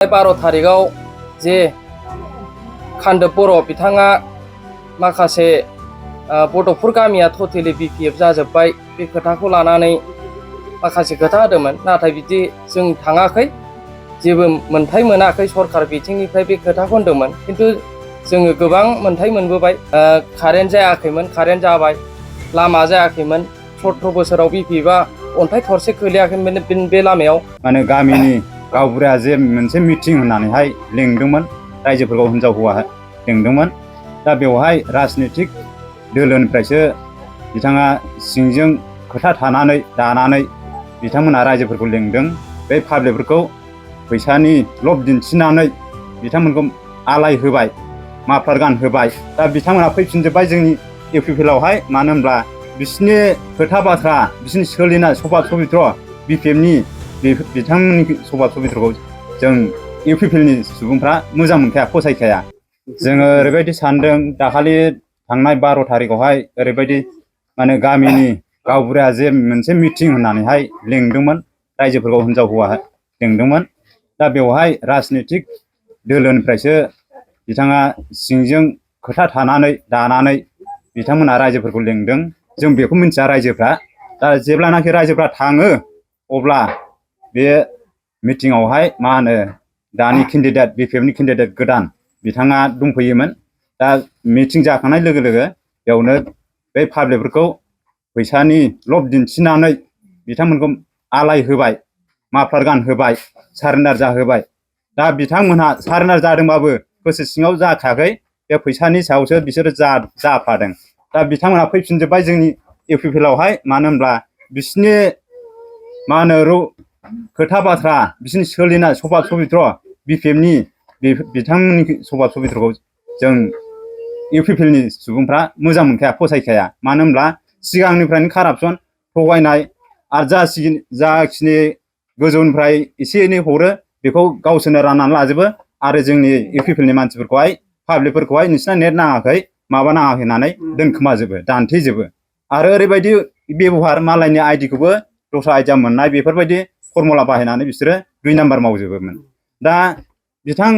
12 थारिखआव जे खान्दोब बर' बिथाङा माखासे बड'फोर गामिया टटेलि BPF जाजोब्बाय बे खोथाखौ लानानै माखासे खोथा होदोंमोन, नाथाय बिदि जों थाङाखै, जेबो मोनथाय मोनाखै सरकार बिथिंनिफ्राय बे खोथाखौ होनदोंमोन। खिन्थु जोङो गोबां मोनथाय मोनबोबाय। कारेन्ट जायाखैमोन, कारेन्ट जाबाय, लामा जायाखैमोन, 17 बोसोराव BPFआ अन्थाइ थरसे खोलैयाखैमोन बे लामायाव। माने गामिनि गावबुराया जे मोनसे मिटिं होननानैहाय लिंदोंमोन, रायजोफोरखौ हिनजाव हौवा लिंदोंमोन। दा बेवहाय राजनितिक दोलोनिफ्रायसो बिथाङा सिंजों खोथा थानानै दानानै बिथांमोना रायजोफोरखौ लिंदों। बे पाब्लिकफोरखौ फैसानि लब दिन्थिनानै बिथांमोनखौ आलाय होबाय, माफ्लार गान होबाय। दा बिथांमोना फैफिनजोब्बाय जोंनि UPPLआवहाय। मानो होनब्ला बिसोरनि खोथा बाथ्रा, बिसोरनि सोलिनाय सभाब सबित्र BPFनि बिथांमोननि सभाब सबित्रखौ जों UPPLनि सुबुंफ्रा मोजां मोनखाया, फसायखाया। जोङो ओरैबायदि सानदों, दाखालि थांनाय 12 थारिखआवहाय ओरैबायदि माने गामिनि गावबुराया जे मोनसे मिटिं होननानैहाय लिंदोंमोन, रायजोफोरखौ हिनजाव हौवा लिंदोंमोन। दा बेवहाय राजनितिक दोलोनिफ्रायसो बिथाङा सिंजों खोथा थानानै दानानै बिथांमोना रायजोफोरखौ लिंदों। जों बेखौ मिथिया रायजोफ्रा। दा जेब्लानाखि रायजोफ्रा थाङो अब्ला बे मिटिंआवहाय मा होनो दानि केन्डिडेट, BPFनि केन्डिडेट गोदान बिथाङा दंफैयोमोन। दा मिटिं जाखांनाय लोगो लोगो बेयावनो बे पाब्लिकफोरखौ फैसानि लब दिन्थिनानै बिथांमोनखौ आलाय होबाय, माफ्लार गान होबाय, सारेन्डार जाहोबाय। दा बिथांमोनहा सारेन्डार जादोंबाबो गोसो सिङाव जाखायाखै, बे फैसानि सायावसो बिसोरो जाफादों। दा बिथांमोनहा फैफिनजोब्बाय जोंनि UPPLआवहाय। मानो होनब्ला बिसोरनि मा होनो खोथा बाथ्रा, बिसोरनि सोलिनाय सभाब सबित्र BPFनि बिथांमोननि सभाब सबित्रखौ जों UPPLनि सुबुंफ्रा मोजां मोनखाया, फसायखाया। मानो होनब्ला सिगांनिफ्रायनो कारापसन, थगायनाय, आरो जाखिनि गोजौनिफ्राय एसे एनै हरो बेखौ गावसोरनो राननानै लाजोबो। आरो जोंनि UPPLनि मानसिफोरखौहाय, पाब्लिकफोरखौहाय नोंसिना नेट नाङाखै, माबा नाङाखै होननानै दोनखोमाजोबो, दानथेजोबो। आरो ओरैबायदि बेबहार, मालायनि आइडिखौबो दस्रा आइडिया मोननाय, बेफोरबायदि फर्मुला बाहायनानै बिसोरो 2 नाम्बार मावजोबोमोन। दा बिथां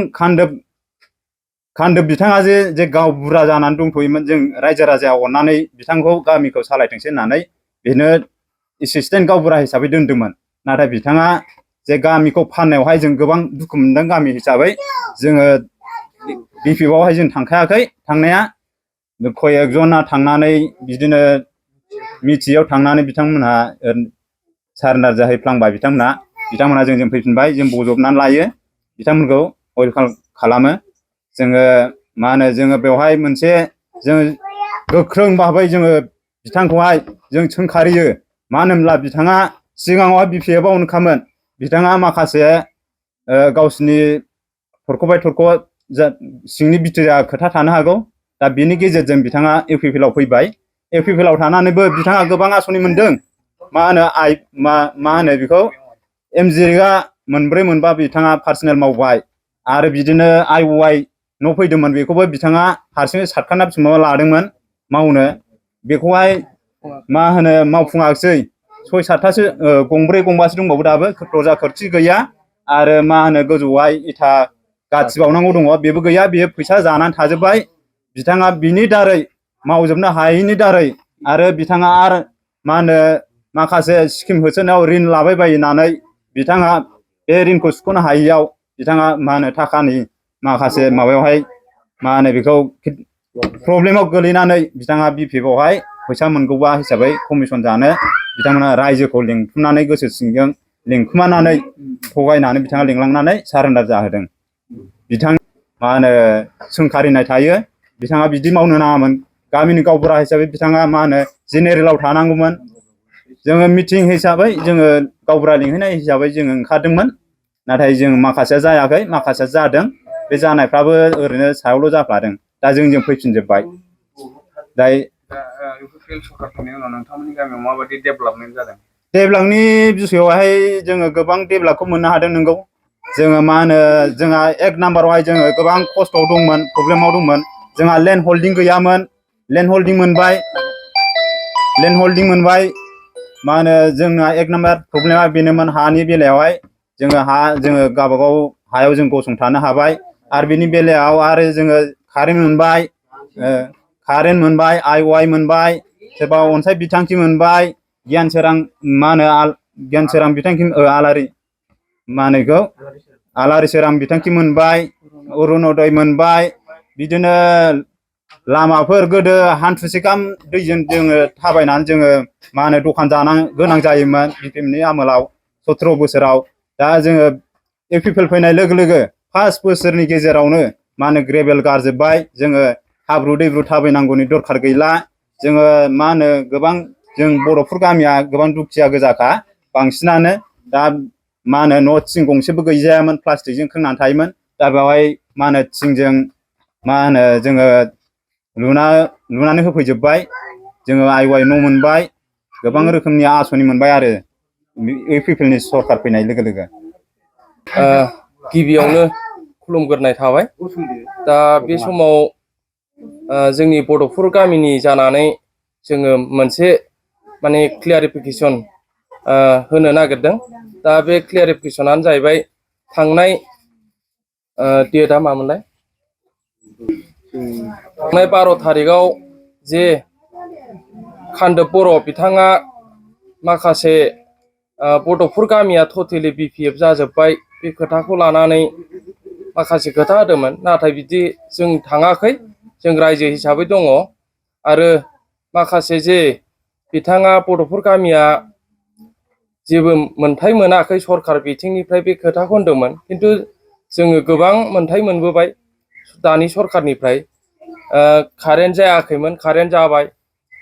खान्दोब बिथाङा जे गावबुरा जानानै दंथ'योमोन, जों रायजो राजाया अननानै बिथांखौ गामिखौ सालायथोंसै होननानै बेनो एसिस्टेन्ट गावबुरा हिसाबै दोनदोंमोन। नाथाय बिथाङा जे गामिखौ फाननायावहाय जों गोबां दुखु मोनदों। गामि हिसाबै जोङो BPFआवहाय जों थांखायाखै, थांनाया कयेकजना थांनानै बिदिनो मिथियाव थांनानै बिथांमोनहा सारेन्डार जाहैफ्लांबाय। बिथांमोनहा जों फैफिनबाय, जों बजबनानै लायो, बिथांमोनखौ वेलकाम खालामो। जोङो मा होनो, जोङो बेवहाय मोनसे जों गोख्रों भाबै जोङो बिथांखौहाय जों सोंखारियो। मानो होनब्ला बिथाङा सिगाङावहाय BPFआवनोखामोन। बिथाङा माखासे गावसिनि थरख'बाय थरख' सिंनि बिथोरा खोथा थानो हागौ। दा बेनि गेजेरजों बिथाङा UPPLआव फैबाय। UPPLआव थानानैबो बिथाङा गोबां आसनि मोनदों। मा होनो बेखौ MGNरेगा 4 मोनबा बिथाङा पार्सनेल मावबाय। आरो बिदिनो IOI न' फैदोंमोन, बेखौबो बिथाङा हारसिङै सारखाना लादोंमोन मावनो। बेखौहाय मा होनो मावफुङाखिसै। 6-7थासो गंब्रै गंबासो दंबावो दाबो, दरजा खोरखि गैया। आरो मा होनो गोजौहाय इथा गाथिबावनांगौ दङ, बेबो गैया। बेयो फैसा जानानै थाजोब्बाय। बिथाङा बिनि दारै मावजोबनो हायैनि दारै, आरो बिथाङा आरो मा होनो माखासे स्किम होसोनायाव रिन लाबायबायनानै बिथाङा बे रिनखौ सुख'नो हायैयाव बिथाङा मा होनो थाखानि माखासे माबायावहाय मा होनो बेखौ प्रब्लेमाव गोलैनानै बिथाङा BPFआवहाय फैसा मोनगौबा हिसाबै कमिसन जानो बिथांमोना रायजोखौ लिंथुमनानै, गोसो सिंजों लिंखुमानानै, थगायनानै बिथाङा लिंलांनानै सारेन्डार जाहोदों। बिथां मा होनो सोंखारिनाय थायो, बिथाङा बिदि मावनो नाङामोन। गामिनि गावबुरा हिसाबै बिथाङा मा होनो जेनेरेलाव थानांगौमोन। जोङो मिटिं हिसाबै, जोङो गावबुरा लिंहैनाय हिसाबै जोङो ओंखारदोंमोन। नाथाय जों माखासेया जायाखै, माखासेया जादों। बे जानायफ्राबो ओरैनो सायावल' जाफ्लादों। दा जों फैफिनजोब्बाय। दा UPPL सरकार फैनायनि उनाव नोंथांमोननि गामियाव माबायदि डेभेलपमेन्ट जादों? डेभेलपनि बिसयआवहाय जोङो गोबां डेभेलपखौ मोननो हादों। नंगौ, जोङो मा होनो जोंहा 1 नाम्बारावहाय जोङो गोबां खस्थ'आव दंमोन, प्रब्लेमाव दंमोन। जोंहा लेन्ड हल्डिं गैयामोन। लेन्ड हल्डिं मोनबाय। मा होनो जोंना 1 नाम्बार प्रब्लेमा बेनोमोन, हानि बेलायावहाय जोङो गावबागाव हायाव जों गसंथानो हाबाय आरो बेनि बेलायाव आरो जोङो कारेन्ट मोनबाय IY मोनबाय सोरबा अनसाय बिथांखि मोनबाय गियान सोरां मा होनो गियान सोरां बिथांखि आलारि मा होनो बेखौ आलारि सोरां बिथांखि मोनबाय अरुणोदय मोनबाय बिदिनो लामाफोर गोदो हान्थुसे गाहाम दैजों जोङो थाबायनानै जोङो मा होनो दखान जानो गोनां जायोमोन BPMनि आमोलाव 17 बोसोराव दा जोङो UPPL फैनाय लोगो लोगो 5 बोसोरनि गेजेरावनो मा होनो ग्रेभेल गारजोब्बाय जोङो हाब्रु दैब्रु थाबायनांगौनि दरखार गैला जोङो मा होनो गोबां जों बर'फोर गामिया गोबां दुखिया गोजाखा बांसिनानो दा मा होनो न' थिं गंसेबो गैजायामोन प्लास्टिकजों खोंनानै थायोमोन दा बेवहाय मा होनो थिंजों मा होनो जोङो लुनानै होफैजोब्बाय जोङो IY न' मोनबाय गोबां रोखोमनि आसनि मोनबाय आरो UPPLनि सरखार फैनाय लोगो लोगो गिबियावनो खुलुमग्रोनाय थाबाय दा बे समाव जोंनि बड'फोर गामिनि जानानै जोङो मोनसे माने क्लियारिफिकेसन होनो नागिरदों दा बे क्लियारिफिकेसनानो जाहैबाय थांनाय डेटआ मामोनलाय थांनाय 12 थारिखआव जे खान्दोब बर' बिथाङा माखासे बड'फोर गामिया टटेलि BPF जाजोब्बाय बे खोथाखौ लानानै माखासे खोथा होदोंमोन नाथाय बिदि जों थाङाखै जों रायजो हिसाबै दङ आरो माखासे जे बिथाङा बड'फोर गामिया जेबो मोनथाय मोनाखै सरखार बिथिंनिफ्राय बे खोथाखौ होनदोंमोन खिन्थु जोङो गोबां मोनथाय मोनबोबाय दानि सरखारनिफ्राय कारेन्ट जायाखैमोन कारेन्ट जाबाय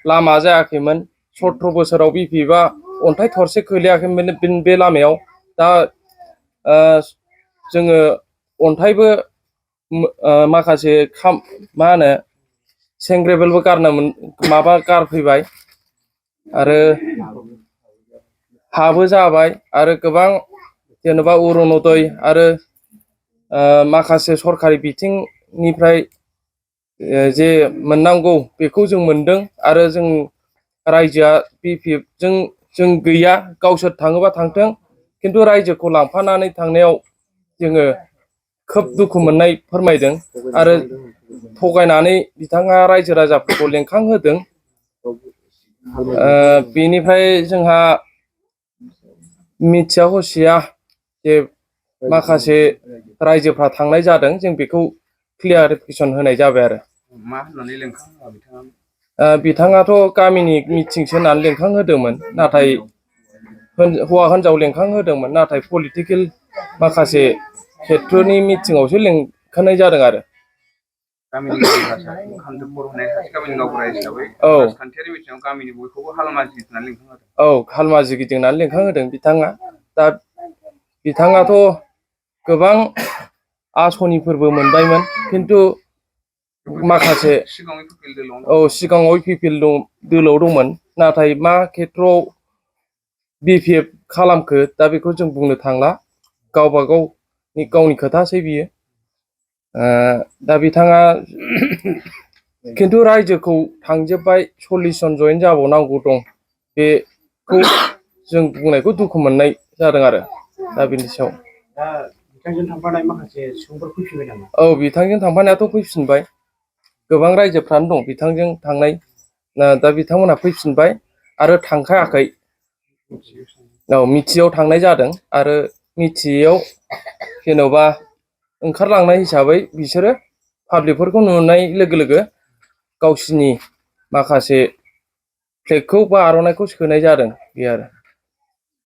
लामा जायाखैमोन 17 बोसोराव BPFआ अन्थाइ थरसे खोलैयाखैमोन बे लामायाव दा जोङो अन्थाइबो माखासे मा होनो सेंग्रेबेलबो गारफैबाय आरो हाबो जाबाय आरो गोबां जेनेबा अरुणोदय आरो माखासे सरखारि बिथिंनिफ्राय जे मोननांगौ बेखौ जों मोनदों आरो जों रायजोआ BPFजों जों गैया गावसोर थाङोबा थांथों खिन्थु रायजोखौ लांफानानै थांनायाव जोङो खोब दुखु मोननाय फोरमायदों आरो थगायनानै बिथाङा रायजो राजाफोरखौ लेंखांहोदों बेनिफ्राय जोंहा मिथिया हसिया जे माखासे रायजोफ्रा थांनाय जादों जों बेखौ क्लियारिफिकेसन होनाय जाबाय आरो मा होननानै लेंखाङा बिथाङा बिथाङाथ' गामिनि मिटिंसो होनानै लेंखांहोदोंमोन नाथाय हौवा हिनजाव लेंखांहोदोंमोन नाथाय पलिटिकेल माखासे खेत्रनि मिटिङावसो लेंखानाय जादों आरो गामिनि खान्दोब बर' होननाय सासे गामिनि गावबुरा हिसाबै राजखान्थियारि बिथिङाव गामिनि बयखौबो हालमाजि होननानै लेंखांहोदों हालमाजि गिदिंनानै लेंखांहोदों बिथाङा दा बिथाङाथ' गोबां आसनिफोरबो मोनबायमोन खिन्थु माखासे सिगाङाव UPPL दोलोआव दंमोन नाथाय मा खेत्रआव BPF खालामखो दा बेखौ जों बुंनो थांला गावनि खोथासै बियो दा बिथाङा खिन्थु रायजोखौ थांजोब्बाय 40 जन जयेन जाबावनांगौ दं बेखौ जों बुंनायखौ दुखु मोननाय जादों आरो दा बेनि सायाव बिथांजों थांफानाय माखासे सुबुंफोर फैफिनबाय नामा? बिथांजों थांफानायाथ' फैफिनबाय गोबां रायजोफ्रानो दं बिथांजों थांनाय दा बिथांमोनहा फैफिनबाय आरो थांखायाखै मिथियाव थांनाय जादों आरो मिथियैयाव जेन'बा ओंखारलांनाय हिसाबै बिसोरो पाब्लिकफोरखौ नुनाय लोगो लोगो गावसिनि माखासे फ्लेगखौ बा आर'नाइखौ सोनाय जादों बे आरो